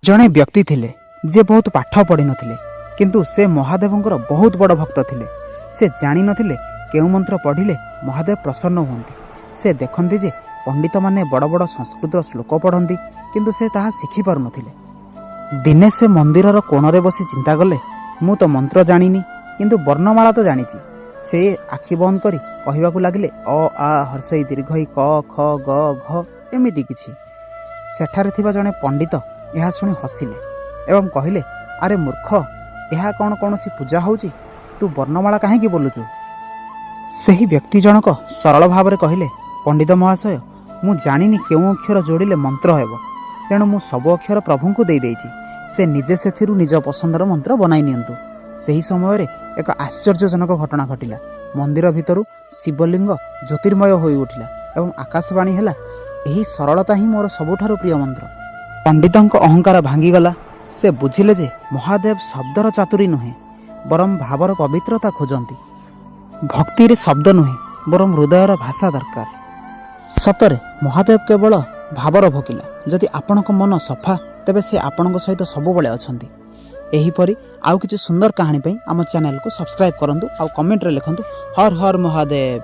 ଜଣେ ବ୍ୟକ୍ତି ଥିଲେ, ଯିଏ ବହୁତ ପାଠ ପଢ଼ିନଥିଲେ, କିନ୍ତୁ ସେ ମହାଦେବଙ୍କର ବହୁତ ବଡ଼ ଭକ୍ତ ଥିଲେ। ସେ ଜାଣିନଥିଲେ କେଉଁ ମନ୍ତ୍ର ପଢ଼ିଲେ ମହାଦେବ ପ୍ରସନ୍ନ ହୁଅନ୍ତି। ସେ ଦେଖନ୍ତି ଯେ ପଣ୍ଡିତମାନେ ବଡ଼ ବଡ଼ ସଂସ୍କୃତ ଶ୍ଲୋକ ପଢ଼ନ୍ତି, କିନ୍ତୁ ସେ ତାହା ଶିଖିପାରୁନଥିଲେ। ଦିନେ ସେ ମନ୍ଦିରର କୋଣରେ ବସି ଚିନ୍ତା କଲେ, ମୁଁ ତ ମନ୍ତ୍ର ଜାଣିନି, କିନ୍ତୁ ବର୍ଣ୍ଣମାଳା ତ ଜାଣିଛି। ସେ ଆଖି ବନ୍ଦ କରି କହିବାକୁ ଲାଗିଲେ, ଅ ଆ ହର୍ଷଇ ଦୀର୍ଘଇ କ ଖ ଗ ଘ, ଏମିତି କିଛି। ସେଠାରେ ଥିବା ଜଣେ ପଣ୍ଡିତ ଏହା ଶୁଣି ହସିଲେ ଏବଂ କହିଲେ, ଆରେ ମୂର୍ଖ, ଏହା କ'ଣ କୌଣସି ପୂଜା ହେଉଛି? ତୁ ବର୍ଣ୍ଣମାଳା କାହିଁକି ବୋଲୁଛୁ? ସେହି ବ୍ୟକ୍ତି ଜଣକ ସରଳ ଭାବରେ କହିଲେ, ପଣ୍ଡିତ ମହାଶୟ, ମୁଁ ଜାଣିନି କେଉଁ ଅକ୍ଷର ଯୋଡ଼ିଲେ ମନ୍ତ୍ର ହେବ। ତେଣୁ ମୁଁ ସବୁ ଅକ୍ଷର ପ୍ରଭୁଙ୍କୁ ଦେଇଦେଇଛି। ସେ ନିଜେ ସେଥିରୁ ନିଜ ପସନ୍ଦର ମନ୍ତ୍ର ବନାଇ ନିଅନ୍ତୁ। ସେହି ସମୟରେ ଏକ ଆଶ୍ଚର୍ଯ୍ୟଜନକ ଘଟଣା ଘଟିଲା। ମନ୍ଦିର ଭିତରୁ ଶିବଲିଙ୍ଗ ଜ୍ୟୋତିର୍ମୟ ହୋଇଉଠିଲା ଏବଂ ଆକାଶବାଣୀ ହେଲା, ଏହି ସରଳତା ହିଁ ମୋର ସବୁଠାରୁ ପ୍ରିୟ ମନ୍ତ୍ର। ପଣ୍ଡିତଙ୍କ ଅହଙ୍କାର ଭାଙ୍ଗିଗଲା। ସେ ବୁଝିଲେ ଯେ ମହାଦେବ ଶବ୍ଦର ଚାତୁରୀ ନୁହେଁ, ବରଂ ଭାବର ପବିତ୍ରତା ଖୋଜନ୍ତି। ଭକ୍ତିରେ ଶବ୍ଦ ନୁହେଁ, ବରଂ ହୃଦୟର ଭାଷା ଦରକାର। ସତରେ ମହାଦେବ କେବଳ ଭାବର ଭୋକିଲା। ଯଦି ଆପଣଙ୍କ ମନ ସଫା, ତେବେ ସେ ଆପଣଙ୍କ ସହିତ ସବୁବେଳେ ଅଛନ୍ତି। ଏହିପରି ଆଉ କିଛି ସୁନ୍ଦର କାହାଣୀ ପାଇଁ ଆମ ଚ୍ୟାନେଲକୁ ସବସ୍କ୍ରାଇବ୍ କରନ୍ତୁ ଆଉ କମେଣ୍ଟରେ ଲେଖନ୍ତୁ, ହର ହର ମହାଦେବ।